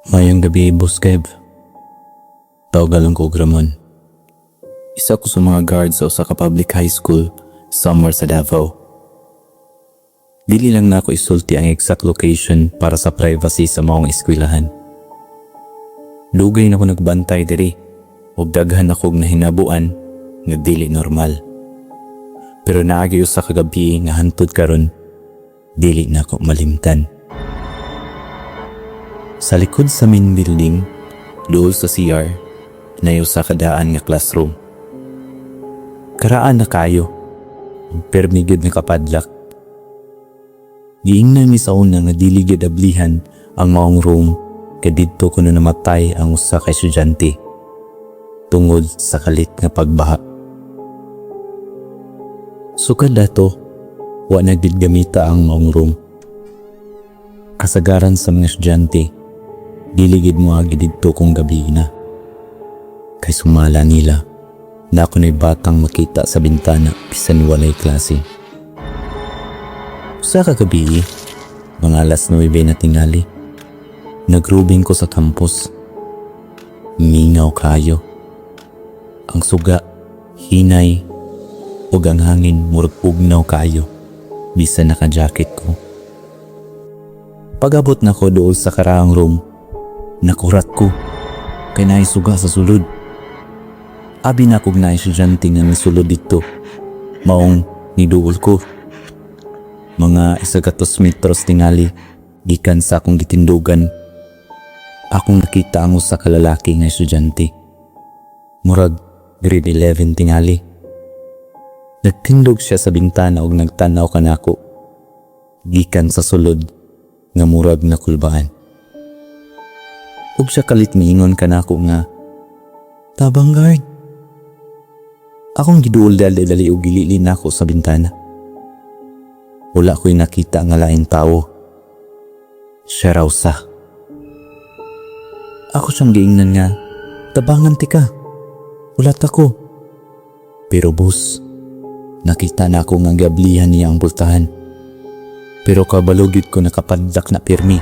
Maayong gabii, Boss Kev. Tawga lang ko Ramon. Isa ko sa mga guards sa usa ka public high school somewhere sa Davao. Dili lang nako isulti ang exact location para sa privacy sa maong eskwelahan. Dugay na ko nagbantay diri ug daghan akong nahinabuan nga dili normal. Pero naa gyud usa ka gabi nga hantod karon dili nako malimtan. Sa likod sa main building, duol sa CR, naay usa ka daan nga classroom. Karaan na kayo, ug permi gyud nakapadlak. Giingnan mi sa una nga dili gyud ablihan ang maong room kay didto kuno namatay ang usa ka estudyante tungod sa kalit nga pagbaha. Sukad ato, wa na gyud gamita ang maong room. Kasagaran sa mga estudyante, dili gyud moagi didto kung gabi na. Kay sumala nila, naa kuno'y batang makita sa bintana bisan walay klase. Usa ka gabi, mga alas 9 na tingali, nagrubing ko sa campus. Mingaw kayo. Ang suga, hinay, ug ang hangin murag ugnaw kayo, bisan naka-jacket ko. Pag-abot nako duol sa karaang room, nakurat ko, kay naay suga sa sulod. Abi nako naay estudyante nga misulod didto. Maong niduol ko. Mga 100 metros tingali, gikan sa akong gitindugan, akong nakita ang usa ka lalaki nga estudyante. Murag grade 11 tingali. Nagtindog siya sa bintana ug nagtanaw kanako, gikan sa sulod nga murag nakulbaan. Ug siya kalit miingon kanako nga, "Tabang, guard." Akong giduol dali-dali ug gilili nako sa bintana. Wala ko'y nakita nga laing tawo. Siya raw sa. Ako siyang giingnan nga, "Tabangan tika. Hulat ako." Pero boss, nakita nako nga giablihan niya ang pultahan. Pero kabalo gyud ko nakapadlak na pirmi.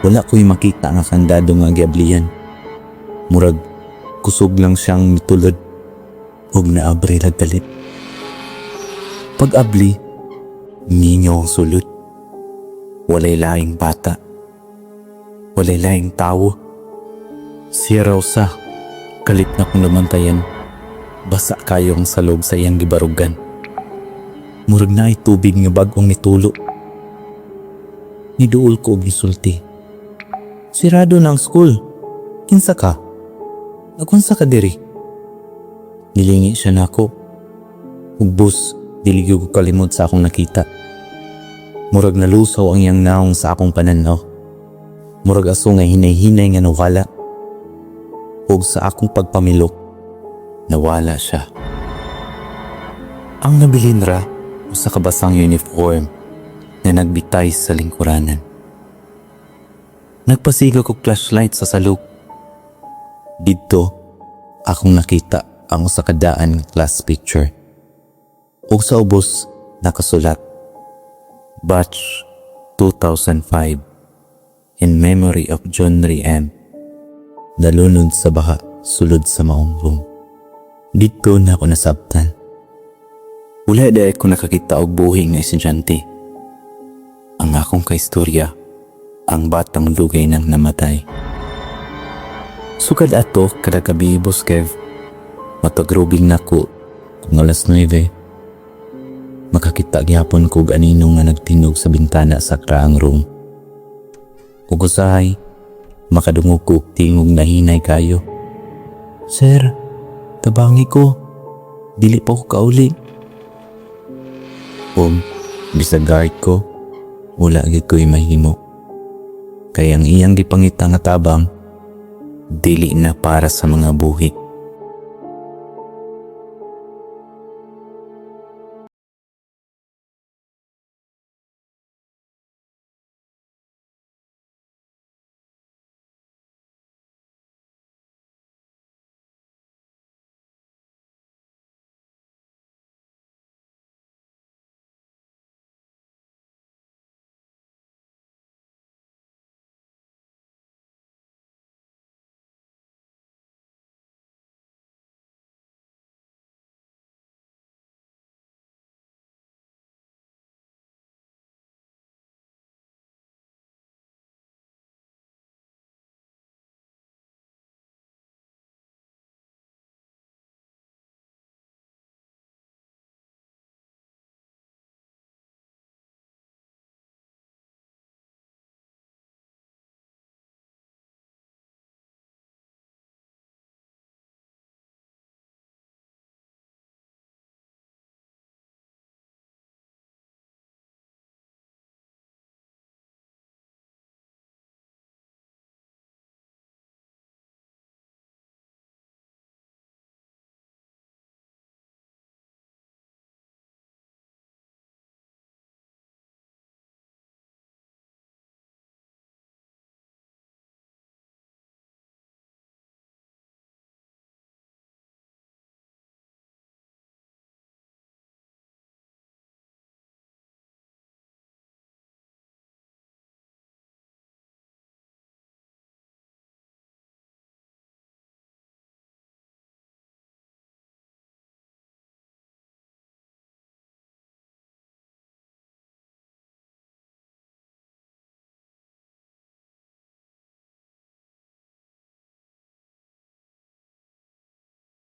Wala ko'y makita nga kandado nga giablihan. Murag kusog lang siyang mitulod ug naabri lang kalit. Pag-abli, mingaw ang sulod. Walay laing bata. Walay laing tawo. Siya raw sa kalit na kong nabantayan. Basa kayo ang salog sa iyang gibarugan. Murag naay tubig nga bag-ong nitulo. Niduol ko og nisulti. "Sirado na ang school. Kinsa ka? Nagunsa ka diri?" Nilingi siya nako. Ug boss, dili gyud ko kalimot sa akong nakita. Murag nalusaw ang iyang naong sa akong pananaw. Murag aso nga hinay-hinay nga nawala. Ug sa akong pagpamilok, nawala siya. Ang nabilin ra, usa ka basang uniform na nagbitay sa lingkuranan. Nagpasiga ko flashlight sa salog. Didto, akong nakita ang usa ka daan nga class picture. Ug sa ubos nakasulat, "Batch 2005, in memory of John Ray M. Nalunod sa baha sulod sa maong room." Didto na ako nasabtan. Wala diay ko nakakita og buhi nga estudyante. Ang akong kaistorya, ang batang dugay nang namatay. Sukad ato, kada gabi, Boss Kev, matag-robing nako kung alas 9, makakita gyapon ko og anino nga nagtindog sa bintana sa karaang room. Ug usahay, makadungog ko og tingog na hinay kayo. "Sir, tabangi ko. Dili pa ko kauli." Ug bisag guard ko, wala gyud ko'y mahimo. Kay ang iyang gipangita nga tabang, dili na para sa mga buhi.